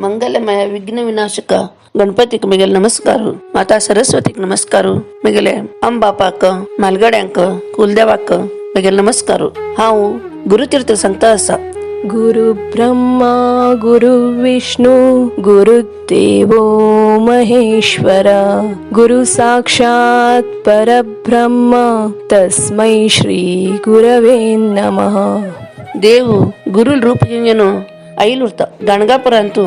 मंगलमय विघ्न विनाशक गणपतीक मिगेल नमस्कार, माता सरस्वतीक नमस्कार, मिगेले अंबापाक मालगड्यांक कुलदेवाक मिगेल नमस्कार. हांव गुरुतीर्थ सांगता आसा. गुरु ब्रह्मा गुरु विष्णु गुरुदेवो महेश्वर, गुरु साक्षात परब्रह्म तस्मै श्री गुरवे नमः. देव गुरुल रूप घेवन आईल उरता. गाणगापुरांतू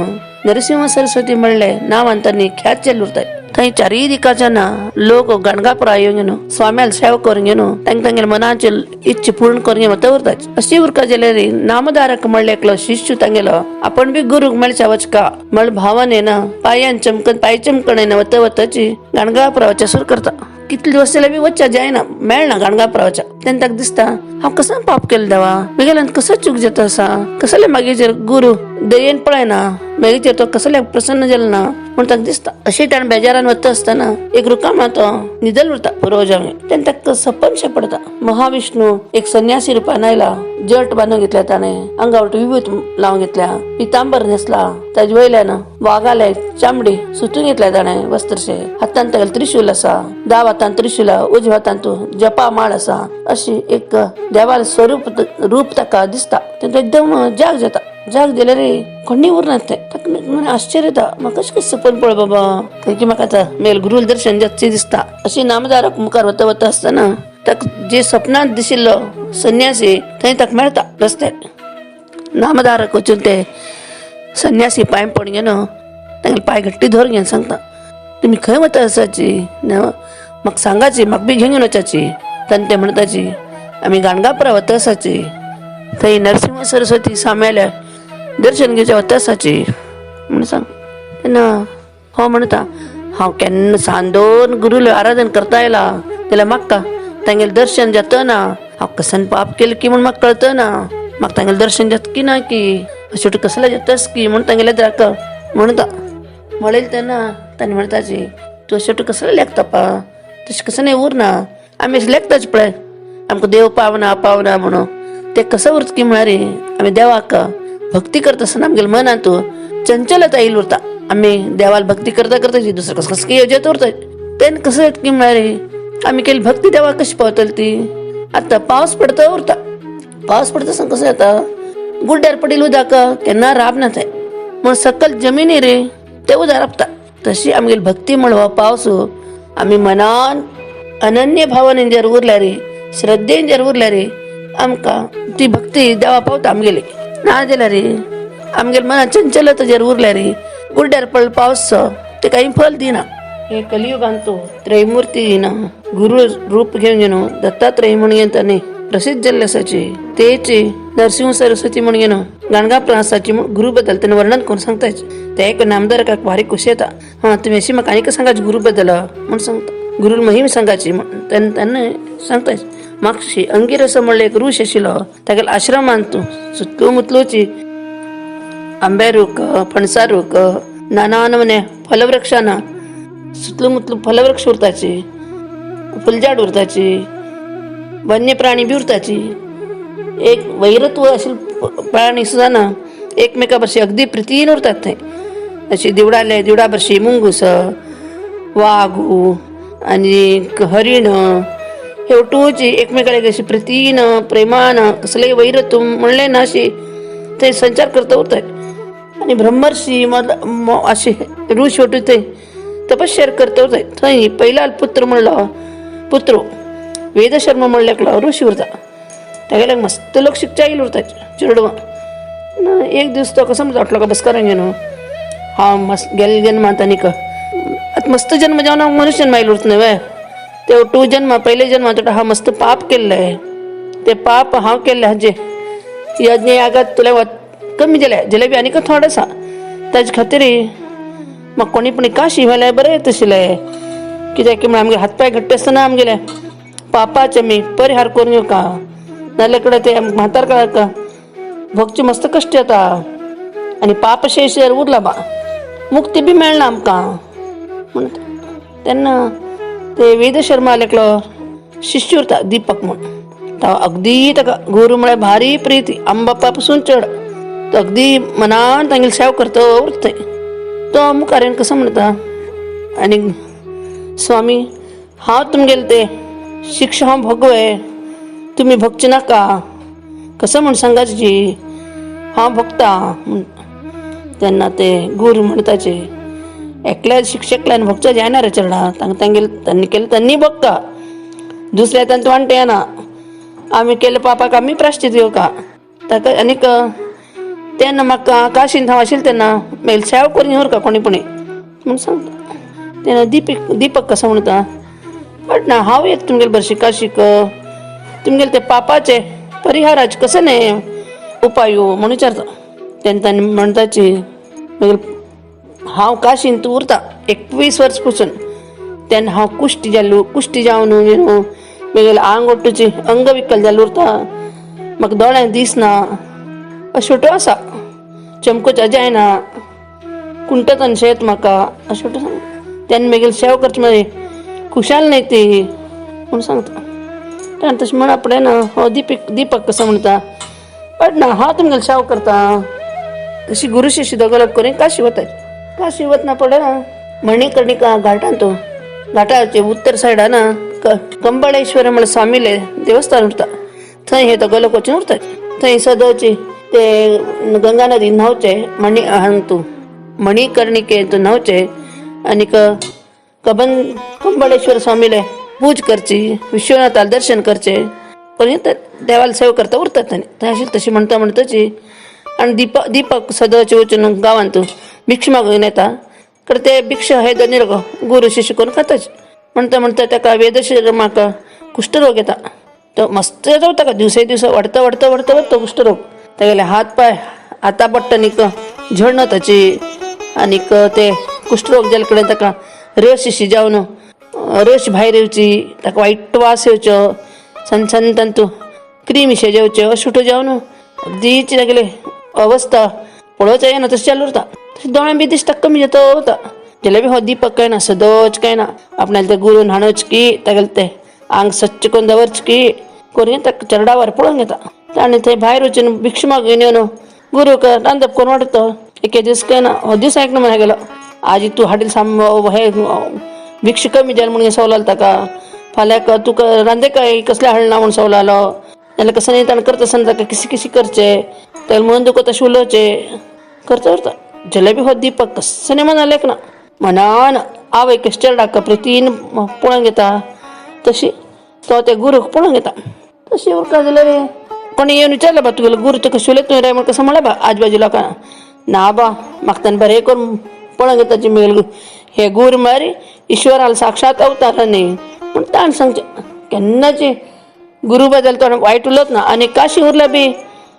नरसिंह सरस्वती म्हणले नाव अंतानी ख्यात जाल्ली उरताय. थंय चारय दिकाच्यान लोक गाणगापुरा येवन स्वाम्याल सेवा करून घेवन तांकां तांगेले मनाचे इच्छा पूर्ण करून घेवन वता उरतात. अशी उरका जाल्यार नामधारक म्हणले एकलो शिष्य तांगेलो आपण बी गुरूक मेळच्या वचका म्हळ भावनेन पांयान चमकन पाय चमकण वता वताची गाणगापुराच्या सुरू करता. कितले दिवस जाल्यार बी वच्चा जायना, मेळना गाणगापुराच्या. तेन्ना ताका दिसता, हांव कसो पाप केलें देवा, म्हगेल्यान कसो चूक जाता आसा, कसले मागीर गुरु दयेन पळयना, मागीर तो कसले प्रसन्न जालो ना म्हूण ताका दिसता. अशें ताणें बेजारान वता आसतना एक रुकामा तो न्हिदल उरता पुर्वजांक. तेन्ना ताका सपन शें पडता, महाविष्णू एक संन्यासी रुपान आयला, जट बांदून घेतल्या ताणें, आंगावर विभूत लावन घेतल्या, पितांबर न्हेसला, ताजे वयल्यान वागाले चामडी सुतून घेतल्या ताणें वस्त्रशे, हातान तागेले त्रिशूल आसा, दाव हातान त्रिशूल, उजव्या हातान जपा माळ आसा. अशी एक देवाल स्वरूप रूप ताका दिसता. तेन्ना एकदम जाग जाता. जाग जाल्यार कोणी उरना तें. ताका म्हण आश्चर्य येता, म्हाका कशें कशें सपन पळय बाबा, खंय की म्हाका आतां मेल गुरूल दर्शन जातचें दिसता. अशी नामदारक मुखार वता वता आसतना ताका जे सपनांत दिशिल्लो संन्यासी थंय ताका मेळटा रस्त्यार. नामधारक वचून ते संन्यासी पांय पडून घेवन तांगेले पांय घट्टी धरून घेवन सांगता, तुमी खंय वता आसाची, म्हाका सांगाची, म्हाका बी घेवन वचाची. तेन्ना ते म्हणटाची, आमी गाणगापुरा वता आसाची, थंय नरसिंह सरस्वती स्वाम्याल्या दर्शन घेवच्या वता आसाची म्हूण सांग. तेन्ना हो म्हणटा, हांव केन्ना सांदोन गुरूले आराधन करता आयला, जाल्यार म्हाका तांगेलें दर्शन जाता ना, हांव कसन पाप केलें की म्हूण म्हाका कळतना ना, म्हाका तांगेलें दर्शन जाता की ना की शेवटी कसलें जातास की म्हूण तांगेलें द्राक म्हणटा. म्हणलें तेन्ना ताणें म्हणटाची, तूं शेवटी कसलें लेखता पा, तशें कसं नाही उरना, आमी अशें लेखताच पळय आमकां देव पावना पावना म्हणून, ते कसं उरता की म्हळ्यार आमी देवाक भक्ती करता आसतना आमगेल्या मनांत चंचलता येयल उरता. आमी देवाला भक्ती करता करता दुसरं कसं कसं येवजत उरता. तेन्ना कसं येता की म्हळ्यार आमी केली भक्ती देवाक कशी पावतली ती. आतां पावस पडता उरता, पावस पडता आसतना कसं येता, गुड्ड्यार पडिल्लें उदक केन्ना राबना तें, म्हूण सकल जमिनी रे ते उदक राबता. तशी आमगेली भक्ती म्हण हो पावस. आमी मनान अनन्य भावान जर उरल्यार, श्रद्धेन जर उरल्यार आमकां ती भक्ती देवा पावता आमगेली. ना जाल्यार आमगेले मनान चंचलता जर उरल्यार गुड्ड्यार पडलो पावस ते काही फल दिना. हे कलियुगांत त्रयमूर्ती ना गुरु रूप घेवन घेवन दत्तात्रय म्हणून घेवन ताणें प्रसिद्ध जाल्ले आसाची, तेची नरसिंह सरस्वती म्हणून घेवन गाणगापुरा आसाची म्हूण गुरु बद्दल तेणें वर्णन करून सांगताच. ते एक नामदारकाक भारी खुशी येता. हा, तुमी अशी म्हाका आनीक सांगाची गुरु बद्दल म्हूण सांगता, गुरु महिम सांगाची म्हूण तेन्ना तेन्ना सांगताच. मागशी अंगिरस म्हणले एक ऋष आशिल्लो, तागेल्या आश्रमांत सुतलू मुतलूची आंबे रूख, फणसा रूख, नाना नमने फलवृक्षांना सुतलू मुतलू फलवृक्ष उरताची, फुलझाड उरताची, वन्य प्राणी बी उरताची. एक वैरत्व अशी प्राणी सुद्दां ना एकमेका भशेन अगदी प्रितीन उरतात थंय. अशी दिवडाले दिवडा भशेन मुंगूस, वागू आनी हरीण हे ओटूची एकमेकाक अशी प्रितीन प्रेमान कसलेय वैरत्व म्हणलें ना अशी थंय संचार करता उरतात. आनी ब्रह्मर्षी अशे ऋष ओटू थंय तपश्चर्या करता उरतात. थंय पहिला पुत्र म्हणलो पुत्र वेदशर्मा म्हणले एकलो ऋषी उरता, तागेल्याक मस्त लोक शिकच्या येयल उरता चेडवां. एक दीस तो कसो म्हणटा का बसकार घेवन हांव मस्त गेल्ले जन्मांत आनीक आतां मस्त जन्म जावन हांव मनुष्य जन्म आयलो उरता न्हय वे, ते टू जन्म पयले जन्मांत हांव मस्त पाप केल्लें, ते पाप हांव केल्लें हाजे यज्ञ यागात तुला कमी जाल्या जाल्यार बी आनीक थोडे आसा, ताजे खातीर म्हाका कोणी पण काशी व्हेल्यार बरें येता आशिल्लें, कित्याक की म्हळ्यार आमगे हात पांय घट्ट आसतना आमगेले पापाचे आमी परिहार करून घेवका, नाल्यार कडेन ते म्हातार काळाक भोगचे मस्त कश्ट येता आनी पापशेष जर उरला बा मुक्ती बी मेळना आमकां म्हण. तेन्ना ते वेदशर्मा एकलो शिष्य उरता दीपक म्हूण, तो अगदी ताका गुरू म्हळ्यार भारी प्रिती, आमबापा पसून चड. तो अगदी मनान तांगेली सेवा करता उरता थंय. तो मुखार येवन कसो म्हणटा आनी स्वामी हांव तुमगेले ते शिक्षा हांव भोगवे, तुमी भोगचे नाका, कसं म्हण सांगाची हांव भोगता म्हण. तेन्ना ते गुरू म्हणटाचे एकल्या शिक्षकल्यान भोगच्या जायना रे चेडा, तांकां तांगेले तांणी केलें तांणी भोगता, दुसऱ्या तांकां वांटे येना, आमी केले पापाक आमी प्राश्चित घेवका ताका. आनीक तेन्ना म्हाका काशीन हांव आशिल्लें तेन्ना मागीर सेवा करून उरका कोणी पुणी म्हूण सांगता. तेन्ना दीपक कसो म्हणटा बट ना हांव येता तुमगेले बरशी काशीक, तुमगेले ते पापाचे परिहाराचे कसं न्ही उपाय म्हणून विचारता. तेन्ना तांणी म्हणटाची मागीर हांव काशीन तूं उरता 21 वर्स पसून, तेन्ना हांव कुश्टी जाल्लो, कुश्टी जावन न्हू मागीर आंग ओट्टूची अंगविकल जाल्लो उरता, म्हाका दोळ्यांक दिसना, अशें आसा, चमकोच्या जायना, कुंटतन शेत म्हाका अशें सांग. तेन्ना मागीर सेवा करची मागीर खुशाल न्ही ती म्हूण सांगता. तेन्ना तशें म्हणा पडय ना हो दीपक कसो म्हणटा बट ना हांव तुमगेले सेवा करता. तशी गुरू शिष्य दोगोलोक करून काशी वताय. काशी वतना पडय ना मणिकर्णिका घाटान तो घाटाचे उत्तर सायडान कंबळेश्वर म्हळ्यार स्वामीले देवस्थान उरता, थंय हे दोगोलोक वचून उरता. थंय सदोची ते गंगा नदी न्हांवचे मणी हांग तूं मणिकर्णिके तूं न्हांवचे आनीक कंबळेश्वर स्वामीले पूज करची, विश्वनाथाला दर्शन करचे, पण देवाला सेवा करता उरतात तांणी. थंय अशी तशी म्हणटा म्हणटाची आनी दीपक सदांचे वचून गांवांत भिक्षा मागून येता, तर ते भिक्षा हे दोनी गुरू शिष्य करून खाताच. म्हणटा म्हणटा ताका वेदशर्माक कुष्ठरोग येता, तो मस्त येता ताका दिवसे दिवसा वाडता वाडता वाडता वाडता कुष्ठरोग, तागेले हात पांय हाता पडटा न्ही झडण ताची, आनीक ते कुष्ठरोग जाल्ले कडेन ताका रस शी जावन रस भायर येवची, ताका वायट वास येवचो, सन सन तांतू क्रिमी शे जेवच्यो, अशें जावन अगदीच तागेले अवस्था पळोवचें येना तशें चालू उरता. तशें दोळ्यां बी दिसता कमी जाता वता. जलेबी हो दीपक काय ना सदोच काय ना आपणाले ते गुरून हाणच की तागेले ते आंग स्वच्छ करून दवरच की करून ताका चरडावर पळोवन घेता. आनी थंय भायर वचून भिक्षा मागून येवन गुरूक रांदप करून वाडटा. एके दीस काय ना हो दीस ऐकना म्हणा गेलो आजी तूं हाडील साम हे भिक्षा कमी जाल म्हणून सवलाल ताका, फाल्यां तुका रांदे काय कसलें हाडना म्हूण सवलालो, जाल्यार कसं न्ही ताणें करता आसतना ताका किसी किसी करचे, ताका म्हणून तुका तशें उलोवचें करता उरता. जलेबी हो दीपक कसं न्ही मनालेक ना मनान आवय कशें चेरडाक प्रितीन पळोवन घेता तशी तो त्या गुरूक पळोवन घेता. तशी उरका जाल्यार कोणी येवन विचारलें बा तुगेलो गुरू तुका शिवलें तुवें रे म्हण कसं म्हणलें बा आजबाजू लोकांक ना बा म्हाका ताणें बरें करून पळोवन घेता म्हगेले हे गुरू म्हळ्यार ईश्वराल साक्षात अवतार न्ही म्हण ताणें सांगचें. केन्नाची गुरू बद्दल तो वायट उलयत ना. आनी काशी उरल्या बी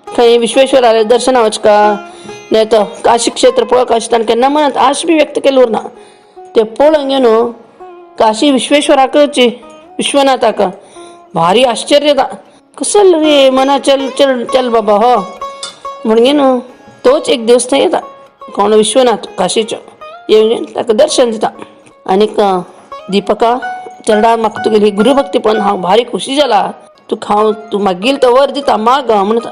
थंय विश्वेश्वराले दर्शना वचका नाही तर काशी क्षेत्र पळोवंक अशें ताणें केन्ना मनांत आश बी व्यक्त केली उरना. ते पळोवंक न्हू काशी विश्वेश्वराकच विश्वनाथाक भारी आश्चर्य जाता, कसल रे मना चल चल चल बाबा हो म्हणगे न्हू तोच एक दिवस थंय येता कोण विश्वनाथ काशीचो येवन ताका दर्शन दिता. आनीक दीपका चरडा म्हाका तुगेली गुरुभक्ती पळोवन हांव भारी खोशी जाला, तुका हांव तूं मागील तो वर दिता माग म्हणटा.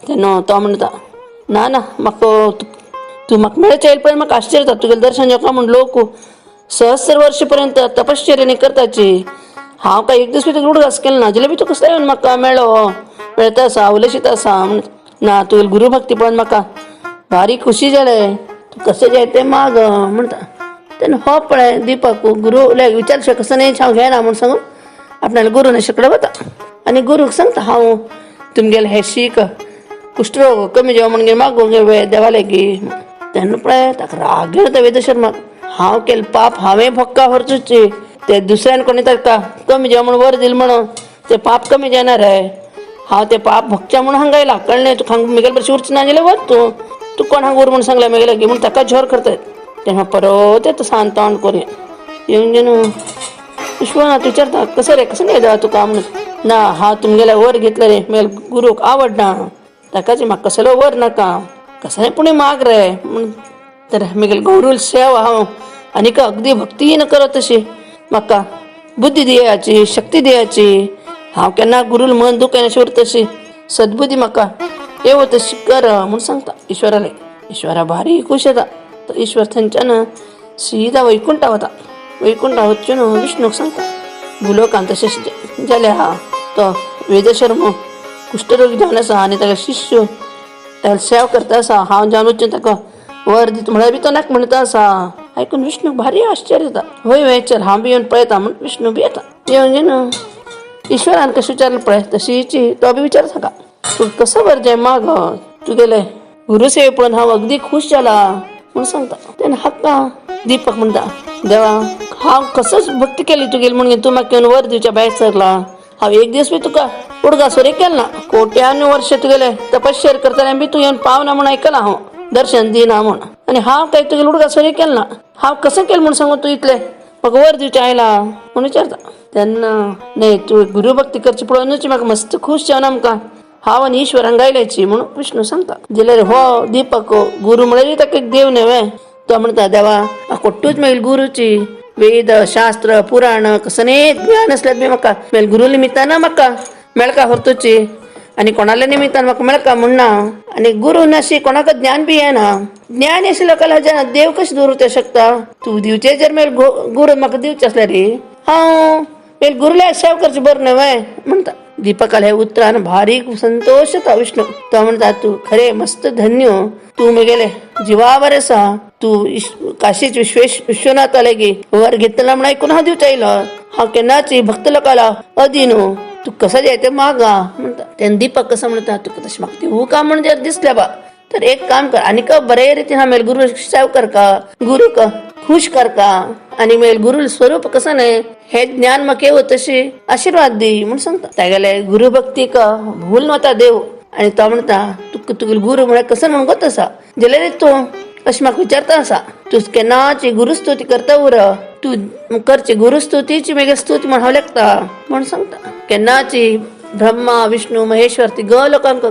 तेन्ना तो म्हणटा ना ना म्हाका तूं म्हाका मेळचे येयले पळय म्हाका आश्चर्य जाता, तुगेलें दर्शन घेवका म्हूण लोक सहस्र वर्ष पर्यंत तपश्चर्याने करताची, हांव काय एक दीस बी तुका उडगास केलो ना, जाल्यार बी तूं कसलो येवन म्हाका मेळ्ळो मेळता आसा उलयशीत आसा म्हण ना तुगेली गुरुभक्ती पळोवन म्हाका भारी खोशी जालें, तूं कशें जाय तें माग म्हणटा. तेन्ना हो पळय दीपक गुरू विचारशें कसं न्ही हांव घेना म्हूण सांगून आपणाल्या गुरू कडेन वता आनी गुरूक सांगता हांव तुमगेलें हें शीक कुष्ठरोग कमी जावं म्हणगे मागूंक गे देवा लागीं. तेन्ना पळय ताका राग येता वेदशर्माक, हांव केलें पाप हांवें भोक्का व्हरचूच, ते दुसऱ्यान कोणी ताका कमी जावं म्हूण वर दिल म्हणून ते पाप कमी जायना रे, हांव ते पाप भोगच्या म्हणून हांगा येयला, कळ्ळें तुका हांगा म्हगेले बरें उरचें ना जाल्यार वच तूं, तूं कोण हांगा उर म्हूण सांगलें म्हगेले लागीं म्हूण ताका झोर करताय. तेन्ना परत येता सांतोण करून येवन न्हू विश्वनाथ विचारता कसं रे कसं नाही जाता तुका म्हणून ना हांव तुमगेले वर घेतले रे म्हगेले गुरूक आवडना ताकाच म्हाका कसलो वर नाका कसलें पूण माग रे म्हूण तर म्हगेले गुरूल सेवा हांव आनीक अगदी भक्तीन करत अशी म्हाका बुद्धी दियाची शक्ती दियाची, हांव केन्ना गुरूल मन दुखयना उरता तशी सद्बुद्धी म्हाका येवो तशी कर म्हणून सांगता ईश्वराले. ईश्वरा भारी खुश येता. तर ईश्वर थंयच्यान सीधा वैकुंठा वता. वैकुंठा वचून विष्णूक सांगता, भूलोकान तशें जालें आहा, तो वेदशर्म कुष्ठरोगी जावन आसा आनी ताका शिष्य ताका सेवा करता आसा, हांव जावन वचून ताका वर दिता म्हळ्यार बी तो नाका म्हणटा आसा. आयकून विष्णूक भारी आश्चर्य जाता. हय हय चल हांव बी येवन पळयता म्हूण विष्णू बी येता. येवन येवन ईश्वरान कशें विचारलें पळय तशीची तो बी विचारता ताका, तूं कसो वर जाय माग, तुगेले गुरुसेवे पळोवन हांव अगदी खूश जाला म्हूण सांगता. तेन्ना हाका दीपक म्हणटा, देवा हांव कसोच भक्ती केली तुगेली म्हणून तूं म्हाका येवन वर दिवच्या भायर सरला, हांव एक दीस बी तुका उडगास वरी केल ना, कोट्यान वर्ष तुगेले तपश्चर्या करतलें बी तूं येवन पावना म्हूण आयकलां हांव, दर्शन दिना म्हूण, आनी हांव काय तुगेले उडगास वरी केल ना, हांव कसं केलें म्हूण सांगू तूं इतलें म्हाका वर दिवचें आयला म्हूण विचारता. तेन्ना न्हय तूं गुरुभक्ती करची पळोवनूच म्हाका मस्त खूश जावन आमकां हांव आनी ईश्वर हांगा आयल्याची म्हणून विष्णू सांगता. जाल्यार हो दीपक गुरू म्हळ्यार ताका एक देव न्हय, तो म्हणटा देवा कोट्टूच मागीर गुरुची वेद शास्त्र पुराण कसलें ज्ञान आसल्यार बी म्हाका मागीर गुरू निमित्तान म्हाका मेळका व्हरतुची आनी कोणाल्या निमित्तान म्हाका मेळका म्हणना, आनी गुरू नाशी कोणाक ज्ञान बी येना, ज्ञान अशें लोकांक देव कशें दूर वचूंक शकता, तूं दिवचे जर मागीर गुरू म्हाका दिवचे आसल्यार हांव मागीर गुरुल्या सेवा करची बरें न्हय म्हणटा. दीपकाला हे उतरान भारी संतोष जाता विष्णू. तो म्हणटा तूं खरें मस्त धन्य, तूं म्हगेले जिवावर आसा, तूं काशीच विश्वनाथा लागी वर घेतला म्हण आयकून हांव दिवचो आयलो, हांव केन्नाच भक्त लोकाला अधीन, तूं कसो जाय तें मागा म्हणटा. तेन्ना दीपक कसो म्हणटा, तुका तशें म्हाका दिवू का म्हण जर दिसलें बा तर एक काम कर, आनीक बरे रितीन हांव मागीर गुरू सेव करका, गुरूक खुश करका आनी मागीर गुरू स्वरूप कसं न्हय हे ज्ञान म्हाका येवं तशी आशिर्वाद दी म्हूण सांगता. तागेले गुरुभक्तीक भूल वता देव आनी तो म्हणटा तुका तुगेलो गुरू म्हळ्यार कसो म्हणून गोत आसा, जाल्यार तूं अशें म्हाका विचारता आसा, तूं केन्नाची गुरुस्तुती करता उर, तूं करची गुरुस्तुतीची मागीर स्तुती म्हण हांव लेखता म्हूण सांगता. केन्नाची ब्रह्मा विष्णू महेश्वर ती ग लोकांक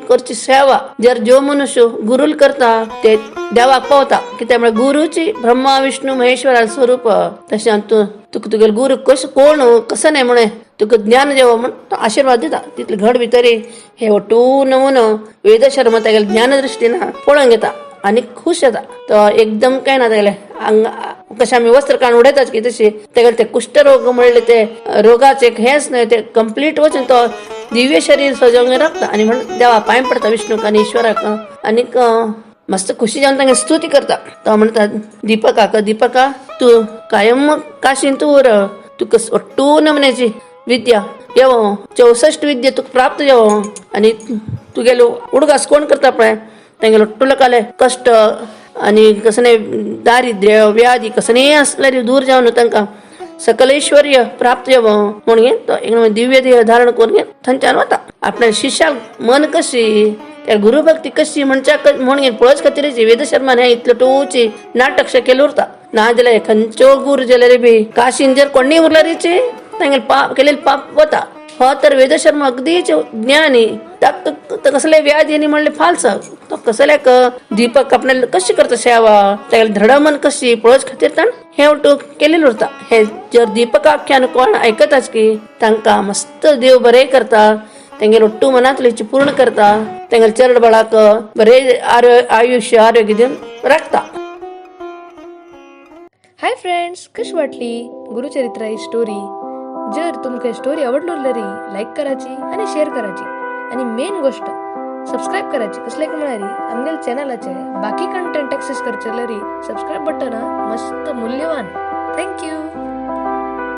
करची सेवा जर जो मनुष्य गुरुल करता ते देवाक पावता, कित्याक म्हळ्यार गुरुची ब्रह्मा विष्णू महेश्वरा स्वरूप. तशें तूं तुका तुगेलो गुरु कसो कोण कसो न्हय म्हणे तुका ज्ञान देव म्हण तो आशिर्वाद दिता. तितले घड भितरी हे वटून नमून वेदशर्म तागेले ज्ञानदृष्टीन पळोवंक येता आनी खुश जाता. तो एकदम काय ना तागेले अंग कशें आमी वस्त्र काडून उडयतात की तशी तागेले ते कुष्ठरोग म्हणले ते रोगाचे हेंच न्हय ते कंप्लीट वचून तो दिव्य शरीर सजोवंक राखता आनी म्हण देवा पांय पडटा विष्णूक आनी ईश्वराक आनीक मस्त खुशी जावन तांकां स्तुती करता. तो म्हणटा दीपकाक, दीपका तूं कायम काशीन तूं उर, तुका ಒಟ್ಟೂ नमण्याची विद्या येवो, 64 विद्या तुका प्राप्त जावो आनी तुगेलो उडगास कोण करता पळय तेंगेलो ಒಟ್ಟು लोकाले कश्ट आनी कसलें दारिद्र्य व्याधी कसलेंय आसल्यार दूर जावन तांकां सकलैश्वर्य प्राप्त जावो म्हणून तो एक दिव्य देह धारण करून थंयच्यान वता. आपल्या शिष्याक मन कशी त्या गुरुभक्ती कशी म्हणच्या म्हणून पळोवच खातीर वेदशर्मान हें इतलें टोची नाटक केलें उरता. ना जाल्यार खंयचो गुरू जाल्यार बी काशीन जर कोणूय उरल्यार तांगेले पाप केलेले पाप वता. हो तर वेदशर्मा अगदीच ज्ञानी, ताका कसले व्याधी न्ही म्हणले फाल्स, तो कसल्याक दीपक आपल्याला कशी करता सेवा, तागेले धड मन कशी पळोवच खातीर ताण हें वटू केलेलें उरता. हे जर दीपकाख्यान कोण आयकताच की तांकां मस्त देव बरें करता, तेंगेले ಒಟ್ಟು मनांतली इच्छा पूर्ण करता, तेंगेले चरड बळाक बरे आयुष्य आरोग्य दिवन राखता. हाय फ्रेंड्स, कशी वाटली गुरुचरित्र ही स्टोरी? जर तुमका स्टोरी आवडलो तरी लाईक करायची आणि शेअर करायची आणि मेन गोष्ट सबस्क्राईब करायची. कसले म्हणारी आमगेल चॅनलाचे बाकी कंटेंट ॲक्सेस करचे सबस्क्राईब बटन मस्त मूल्यवान. Thank you.